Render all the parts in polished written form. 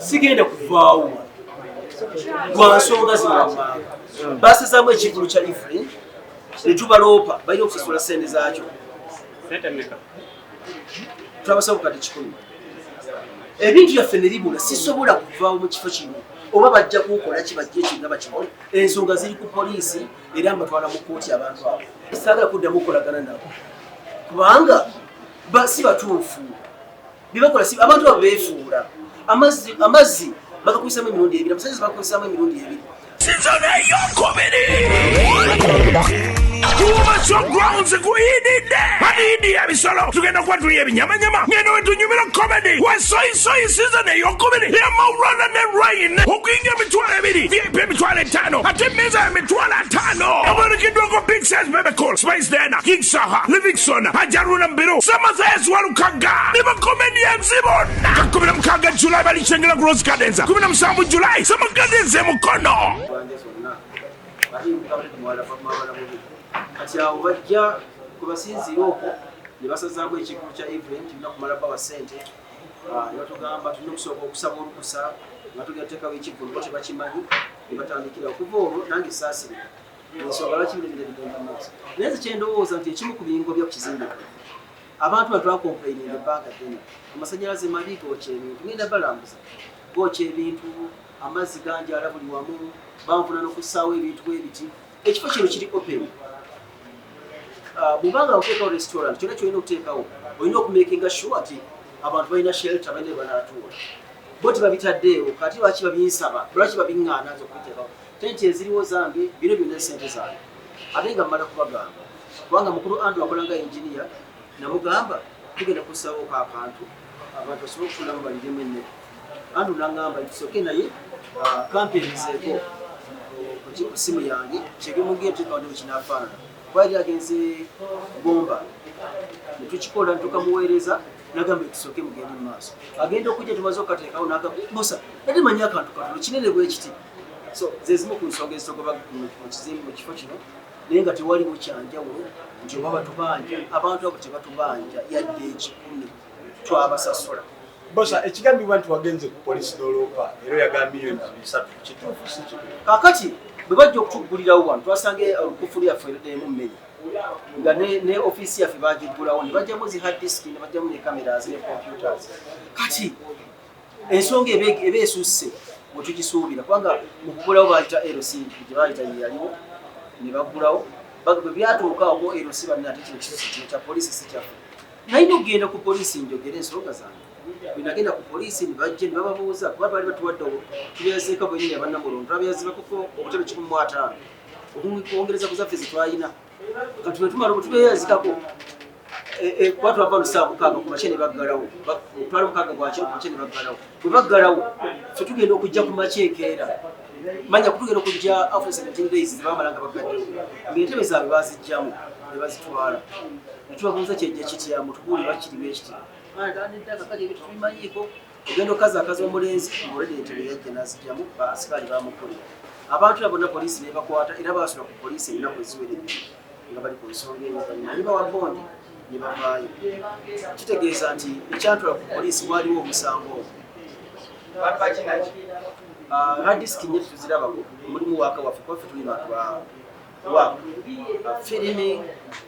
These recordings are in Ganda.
Sigenda kuvaawo lwa nsonga zino wammanga. Basazaamu ekivvulu kya Evelyn ne tubaloopa, balina okusasula ssente zaakyo. Twabasaba obukadde 100. Ebintu byaffe ne bibula. Sisobola kuvaawo mu kifo kino, oba bajja kukola ki, bajja ekinga bakikole. Ensonga ziri ku poliisi era mbatwala mu kkooti. Abantu abo saagala kuddamu kukolagana nabo kubanga si batuufu byebakola. Si abantu abo beefuula. Amazzi bagakubisamu emirundi ebiri, amasanyalaze bagakubisamu emirundi ebiri. Season eyokubiri Kuuma Showgrounds kuyididde adiidi ebisolo. Tugenda kuba tuli ebinyamanyama ngeno wetunyumira comedy wesoyisoyi. Season eyokubiri eyamawulana ne Rain. Okuyinga 20,000, VIP 50,000, ate emmeeza ya 50,000. Obonekeddwako Big Size, Bebe Cool, Spice Diana, King Saha, Livingstone, Ajaruna Mbiru, Samathes Walukaga ne bacomedians bonna. 16 July balikyengera ku Rose Gardens, 17 July Summer Gardens e Mukono. Banja zonna ate mwala bubi. Kati awo bajja kwebasinziira okwo ne basazaamu ekivvulu kya event. Tulina kumala bawa ssente. Ne batugamba tulina okusooka okusaba olukusa nga tugenda tuteekawo ekivvulu, bo tebakimanyi, ne batandikira. Okuva olwo nange saasirika ensonga lwaki bino bino bigenda mu maaso. Naye nze kyendowooza nti ekimu ku bingobya ku kizimbe kuno, abantu bano twacomplaininga ebbanga ddene, amasanyalaze mabi, gookya ebintu. Ngenda balambuza, gookya ebintu, amazzi ganjala buli wamu, banvuna n'okussaawo ebintu bwe biti. Ekifo kino kiri open. Bw'obanga oteekawo restaurant, kyonna kyolina okuteekawo, olina okumakinga sure nti abantu balina shelter, balina banaatuula. Bo tebabitaddeewo. Kati lwaki babinsaba? Lwaki babiŋŋaana nze okubiteekawo? Tenti eziriwo zange, bino byonna esente zange. Ate nga mmala kubagamba, kubanga mukulu Andrew akola nga engineer, namugamba tugenda kussaawo akantu abantu basobole okutuulamu baliremu emmere. Andrew naŋŋamba tusooke, naye kampeerezeeko ku simu yange kyegemugiye tuteekawo ne bwekinaafaanana, kuba yali agenze Gomba. Netukikola, netukamuweereza, nagamba tusooke mugende mu maaso. Agenda okujja tumaze okukateekawo, nagamba, "Bosa, nate manyi akantu katono kinene bwe kiti." So ze zimu ku nsonga ezitogoba mu kizimbe, mu kifo kino, naye nga tewaliwo kyanjawulo nti oba batubanja. Abantu abo tebatubanja yadde 100, twabasasula. Bosa, ekigambibwa nti wagenze ku polisi n'oloopa era oyagala miliyoni 300, kituufu si kituufu? Kaakati bwe bajja okutuggulirawo wano, twasanga olukufulu yaffe ereddemu mmere nga ne ofiisi yaffe bagiggulawo ne bajjamu zi hard disk, ne bajjamu ne cameras ne computers. Kati ensonga eba esusse bwe tugisuubira, kubanga mu kugulawo bayita LC gye bayita yeyaliwo ne baggulawo. Bwe byatuuka awo LC banne, ate kino kisusse, kino kya poliisi si kyaffe. Nalina okugenda ku poliisi njogere ensonga zange. Bwe nagenda ku poliisi, ne bajja ne bababuuza, kuba baali batuwadde, tubeyazeeko bwenyini abannamulondo, twabeyazibakoko obutebe 150 okwongereza ku zaffe zetwalina. Kati bwe tumala obutubeyazikako, kuba twava no saa 6 ku makya ne baggalawo, twali 6 gwakiro ku makya ne baggalawo. Bwe baggalawo, ffe tugenda okujja ku makya enkeera, manya kutugenda okujja after 17 days zebamala nga baggaddewo, ng'entebe zaabwe bazijjamu ne bazitwala. Ne tubabuuza, kyejja kityamu, tubuuli bakiri bwekiti kati ebintu tubimanyiiko. Ogenda okaza akaza omulenzi already entebe yajja n'azijjamu, asikaali bamukulira. Abantu abo bonna poliisi nebakwata era basula ku poliisi ennaku eziwera 2 nga bali ku nsonga eyo. Ne bawa bondi ne bavaayo. Kitegeeza nti ekyantwala ku poliisi waliwo omusango ogwo. Hard disk nye tuzirabako, mulimu waaka waffe, kuba ffe tuli bantu ba waaka filimi,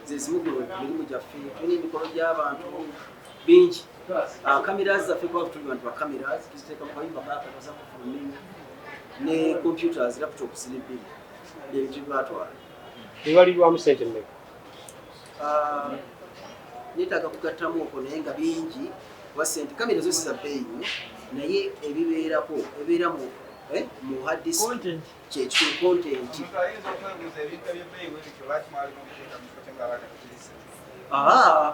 ze zimu ku mirimu gyaffe. Tulina emikolo gy'abantu bingi. Cameras zaffe, kuba tuli bantu ba cameras, tuziteeka mu kayumba kakatoza kufulumenya, ne computers, laptops ziri bbiri, ebintu bibatwala. Bibalirwamu sente mmeka? Neetaaga kugattamu okwo, naye nga bingi, kuba sente kamera zo si za bbeeyi nnyo, naye ebibeerako ebibeera mu hard disk kyekikulu, content. Omuntu ayinza okwebuuza, ebintu ebyebbeeyi bwe bityo lwaki mwalimu okuteeka mu kifo kye ng'abaana tekirise?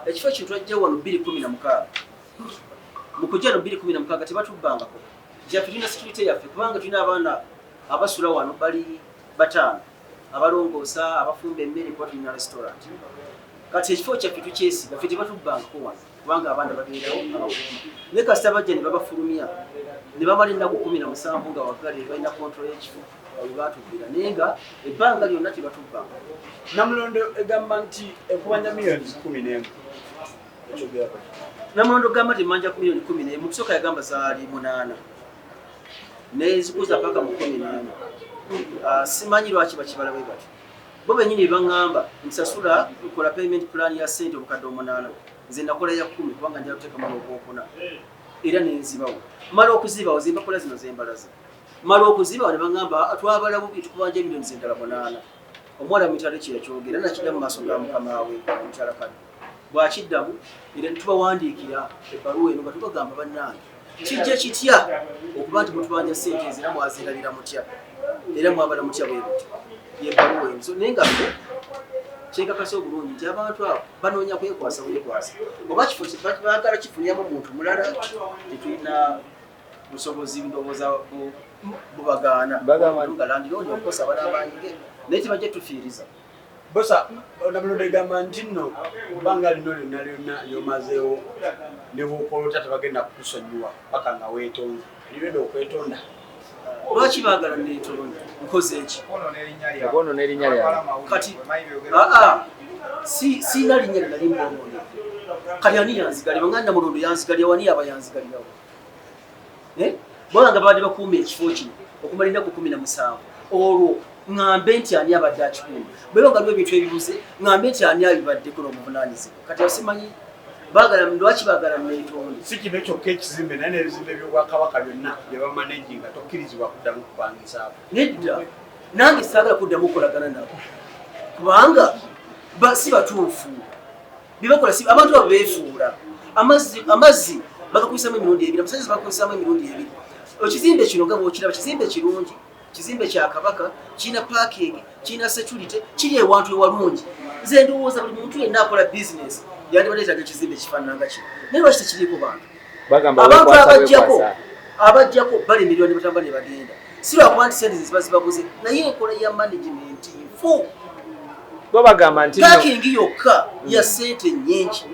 Ekifo kino twajja wano 2016. Mu kujja no 2016 tebatubbangako. Gyaffe tulina security yaffe, kubanga tulina abaana abasula wano bali bataano, abalongoosa, abafumba emmere, kuba tulina restaurant. Kati ekifo kyaffe tukyesiga, ffe tebatubbangako wano kubanga abaana babeerawo abakuuma. Naye kasita bajja ne babafulumya ne bamala ennaku 17 nga waggale, balina control y'ekifo, awo batubbira, naye nga ebbanga lyonna tebatubbangako. Namulondo egamba nti ekubanja miliyoni 11, ekyogerako? Namulondo gamba nti manja ku miliyoni 11. Kusooka yagamba zaali 8. Nenzikuza paka mu 11. Simanyi lwaki bakibala bwe batyo. Bo bennyini baŋŋamba nsasula, nkola payment plan ya ssente obukadde 8. Nze nakola ya 10 kubanga njala kuteekamu n'ogwokuna, era nenzibawo. Mala okuzibawo, zempapula zino zembalaza, mala okuzibawo ne baŋŋamba, "Ah, twabala bubi, tukubanja emiliyoni zendala 8." Omuwala mukyalo kye yakyogera nakidda mu maaso ga mukama we omukyala kano bw'akiddamu, era tubawandiikira ebbaluwa eno nga tubagamba, "Bannange, kijja kitya okuba nti mutubanja ssente ezo, era mwazirabira mutya, era mwabala mutya bwe buti?" Yebbaluwa eno. So naye nga ffe kyekakasa obulungi nti abantu abo banoonya kwekwasa bwekwasa, oba kifo baagala kifunyamu muntu mulala. Tetulina busobozi, ndowooza bubagaana nga landlord okukosa abalabange, naye tebajja tufiiriza. Bosa, Namulondo egamba nti nno bbanga lino lyonna lyonna lyomazeewo ne bwokola otya tebagenda kukusonyiwa paka nga weetonze. Olibedde okwetonda? Lwaki baagala neetonda? Nkoze eki? Okwonoona erinnya lyabwe. Kati aa, siina linnya lye nali mboonoonedde. Kati ani yanzigalira? Nga Namulondo yanzigalira, wani yaba yanzigalirawo? Eh? Bwanga babadde bakuuma ekifo kino okumala ennaku 17, olwo ŋŋambe nti ani abadde akikuuma? Bwe nga waliwo ebintu ebibuze, ŋŋambe nti ani abibaddeko n'obuvunaanyizibwa? Kati awo simanyi baagala, lwaki baagala neetonde. Si kino kyokka ekizimbe, naye n'ebizimbe by'obwakabaka byonna bye bamanaginga tokkirizibwa kuddamu kupangisaako. Nedda, nange saagala kuddamu kukolagana nabo kubanga si batuufu byebakola. Si abantu abo beefuula. Amazzi bagakubisamu emirundi ebiri, amasanyalaze bagakubisamu emirundi ebiri. Ekizimbe kino nga bwokiraba, kizimbe kirungi, kizimbe kya Kabaka, kirina parking, kirina security, kiri ewantu ewalungi. Nze ndowooza buli muntu yenna akola bizinesi yandibadde yetaaga ekizimbe ekifaanana nga kino, naye lwaki tekiriiko bantu? Bagamba Abantu weekwasa abajjako weekwasa. Abajjako balemererwa ne batamba ne bagenda, si lwakuba nti sente ziba zibabuze, naye enkola ya management nfu. Bo bagamba nti nno Parking yokka ya sente nnyingi.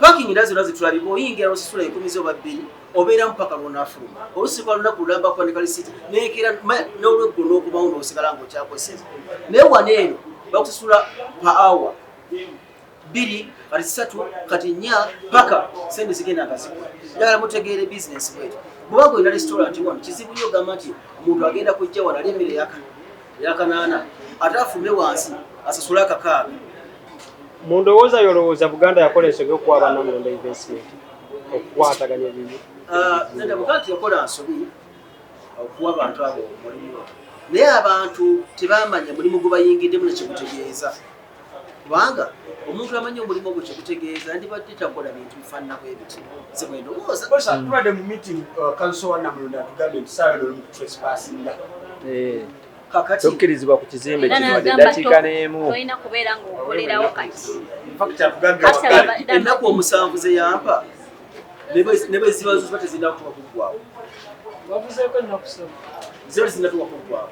Parking era zonna zitulabika, oyingira osasula 10 zoba 2, obeeramu paka lwonaafuluma. Olusi kwa lunaku lulamba kuwandika lisiti neekera n'olweggulo n'okubawo n'osigala ng'okyakozesa. Naye wano eno bakusasula per hour 2, kati 3, kati 4, paka sente zigenda nga zikula. Njagala mutegeere bizinesi bwetyo. Bw'oba olina restaurant wano, kizibu nnyo ogamba nti omuntu agenda kujja wano alya emmere yakanaana ate afulume wansi asasule 6. Mu ndowooza yolowooza Buganda yakola ensobi okuwa Bannamulondo Investment okukwataganya ebibi? Nedda, Buganda teyakola nsobi okuwa abantu abo omulimu, naye abantu tebamanya mulimu gwe bayingiddemu nekyekutegeeza, kubanga omuntu amanyi omulimu ogwo kyekutegeeza ndibadde takola bintu bifaanana bwe biti. Nze bwe ndowooza. Bosa, tubadde mu meeting, council wa Namulondo atugambye nti saawa eno oli mu trespassinga. Kakati Tokkirizibwa ku kizimbe Era kino wadde n'agamba eddakiika n'emu. Tolina kubeera ng'okolerawo kati. In fact, atugambye Kati waggale. Ennaku 7 ze yampa ne bwe ziba ziba tezinatuuka kuggwawo. Wavuzeeko ennaku 3. Ziba tezinatuuka kuggwawo.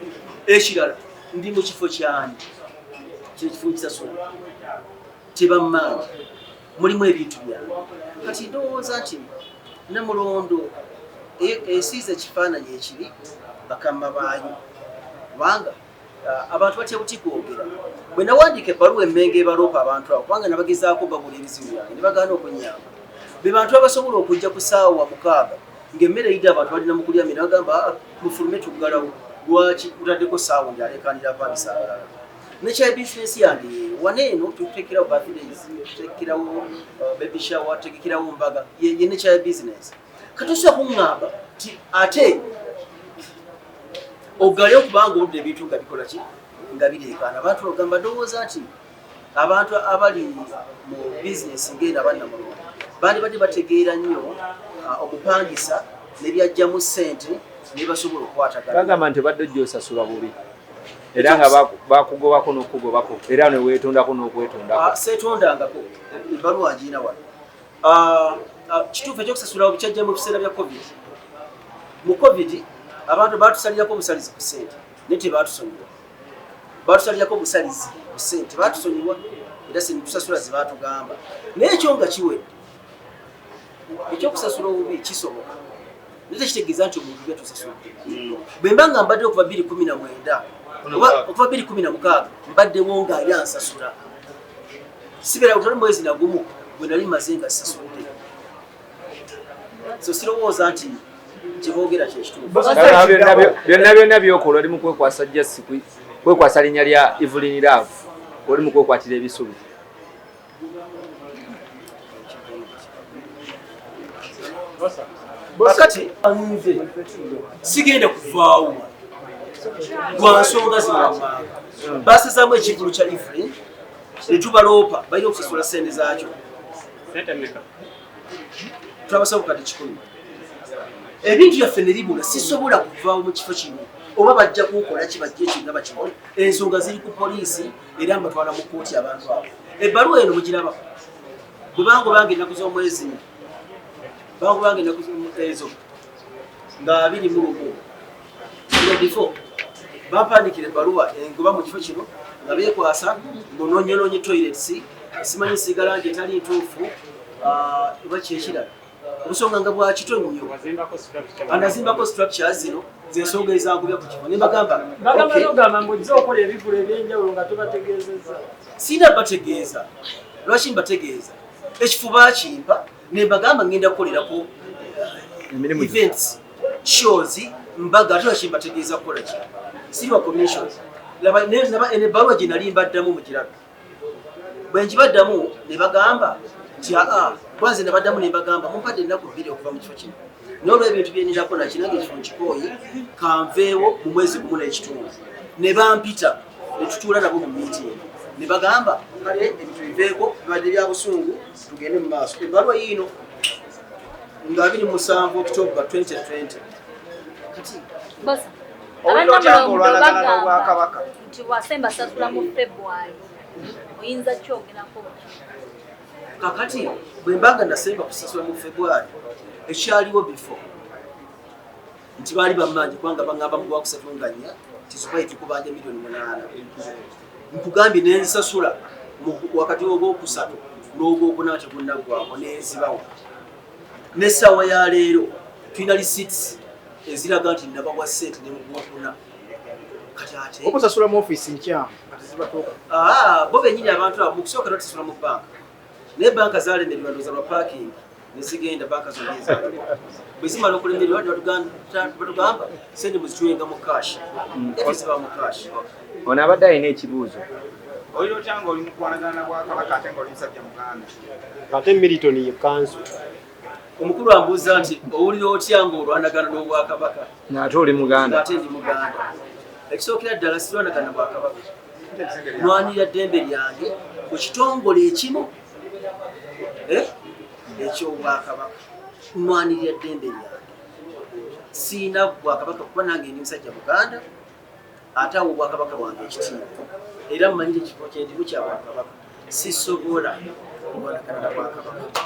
Ekirala, ndi mu kifo kyani? Kino kifo kisasula, tebammanja, mulimu ebintu byange. Kati ndowooza nti Namulondo esiiza ekifaananyi ekibi bakama baayo, kubanga abantu batya buti kwogera. Bwe nawandiika ebbaluwa emmenga ebaloopa abantu abo, kubanga nabagezaako bagula ebizibu byange ne bagaana okunyamba, be bantu abasobola okujja ku ssaawa 6 ng'emmere eyidde, abantu balina mu kulya mmere, bagamba, "Ah, mufulume, tuggalawo. Lwaki mutaddeko ssaawa?" Ndi aleekaanira apangisa abalala. Nekya bizinesi yange yeeyo. Wano eno tutekerawo birthdays, tutekerawo baby shower, tutegekerawo mbaga, ye nekya bizinesi. Kati osobola kuŋŋamba ti ate oggaleyo kubanga oludda ebintu nga bikola ki, nga bireekaana abantu? Ogamba, ndowooza nti abantu abali mu bizinesi ng'eno abannamulondo bandibadde bategeera nnyo okupangisa nebyajjamu ssente nebasobola okukwatagana. Bagamba nti obadde ojja osasula bubi, era nga bakugobako n'okugobako, era ne weetondako n'okwetondako. Seetondangako, ebbaluwa ngiina wano. Kituufu, ekyokusasula kyajja mu biseera bya COVID. Mu COVID abantu batusalirako omusalizi ku ssente, naye tebatusonyiwa. Batusalirako omusalizi ku ssente, batusonyiwa, era sente tusasula ze batugamba. Naye ekyo nga kiwedde, ekyokusasula obubi kisoboka, naye tekitegeeza nti omuntu byatusasudde. Bwe mba nga mbadde okuva 219 oba okuva 216 mbaddewo nga ali ansasula, sibeera kutali mwezi nagumu gwe nali maze nga sasudde. So sirowooza nti Kyeboogera kyekituufu. Byonna byonna byokola oli mu kwekwasa, just kwekwasa linnya lya Evelyn Love, oli mu kwekwatira ebisubi. Kakati nze sigenda kuvaawo gwa nsonga zino wammanga. Basazaamu ekivulu kya Evelyn ne tubaloopa, balina okusasula ssente zaakyo. Twabasaba kati 100. Ebintu byaffe ne bibula. Sisobola kuvaawo mu kifo kino, oba bajja kukola ki, bajja ekinga bakikole. Ensonga ziri ku poliisi era mbatwala mu kkooti abantu abo. Ebbaluwa eno mugiraba, bwe bangobanga ennaku z'omwezi, bangobanga ennaku ezo nga 21 nga before bampandikira ebbaluwa engoba mu kifo kino nga beekwasa mbononyonoonye toilets, simanyi sigala nti etali ntuufu, oba kyekirala, obusonga nga bwakito nnyo. Anazimbako structures. Zino zensonga ezangobya ku kifo. Nembagamba Bagamba nogamba mbu ojja okola ebivulu ebyenjawulo nga tobategeezezza. Sirina bategeeza. Lwaki mbategeeza? Ekifo bakimpa, nembagamba ngenda kukolerako Emirimu. events, shows, mbaga. Ate lwaki mbategeeza kukola ki? Siriwa commissions. Laba laba eno ebbaluwa gye nali mbaddamu mugiraba. Bwe nkibaddamu ne bagamba nti aa, kwanze nabaddamu ne mbagamba mumpadde ennaku 2 okuva mu kifo kino, naye olw'ebintu byenirako nakinange ekifo nkikooye, kanveewo mu mwezi gumu n'ekitundu. Ne bampita ne tutuula nabo mu meeting ne bagamba kale ebintu biveeko, bibadde bya busungu, tugende mu maaso. Ebbaluwa yiino nga 27 October 2020. Kati Bosa. Owulira otya Abannamulondo ng'olwanagana bagamba n'Obwakabaka? nti wasemba sasula mu February, oyinza kyogerako? Kakati bwe mbanga nasemba kusasula mu February, ekyaliwo before nti baali bammanja kubanga baŋŋamba mu gwakusatu nga nnya tisupayi tukubanja miliyoni 8. Nkugambye nensasula wakati w'ogwokusatu n'ogwokuna tegunaggwako, nenzibawo. N'essaawa ya leero tulina receipts eziraga nti nabawa sente ne mu gwokuna. Kati ate Okusasula mu ofiisi nkyamu, kati zibatuuka. Ah, bo bennyini abantu abo mu kusooka batusasula mu banka, naye banka zalemererwa, ndowooza lwa parking, nezigenda. Banka zonna ezaliwo bwe zimala okulemererwa ne batugamba sente muzituwenga mu cash, efe ziba mu cash. Ono abadde alina ekibuuzo. Owulira otya ng'oli mu kulwanagana na Bwakabaka ate ng'oli musajja Muganda? Ate Milton ye kanso. Omukulu ambuuza nti owulira otya ng'olwanagana n'Obwakabaka Ng'ate oli Muganda? Ng'ate ndi Muganda. Ekisookera ddala, sirwanagana Bwakabaka, nwanirira ddembe lyange ku kitongole ekimu ekyobwakabaka. Nwanirira ddembe lyange, siina bwakabaka kuba nange ndi musajja Muganda ate awo obwakabaka bwange ekitiibwa, era mmanyire ekifo kyendimu kya bwakabaka. Sisobola kulwanagana na bwakabaka.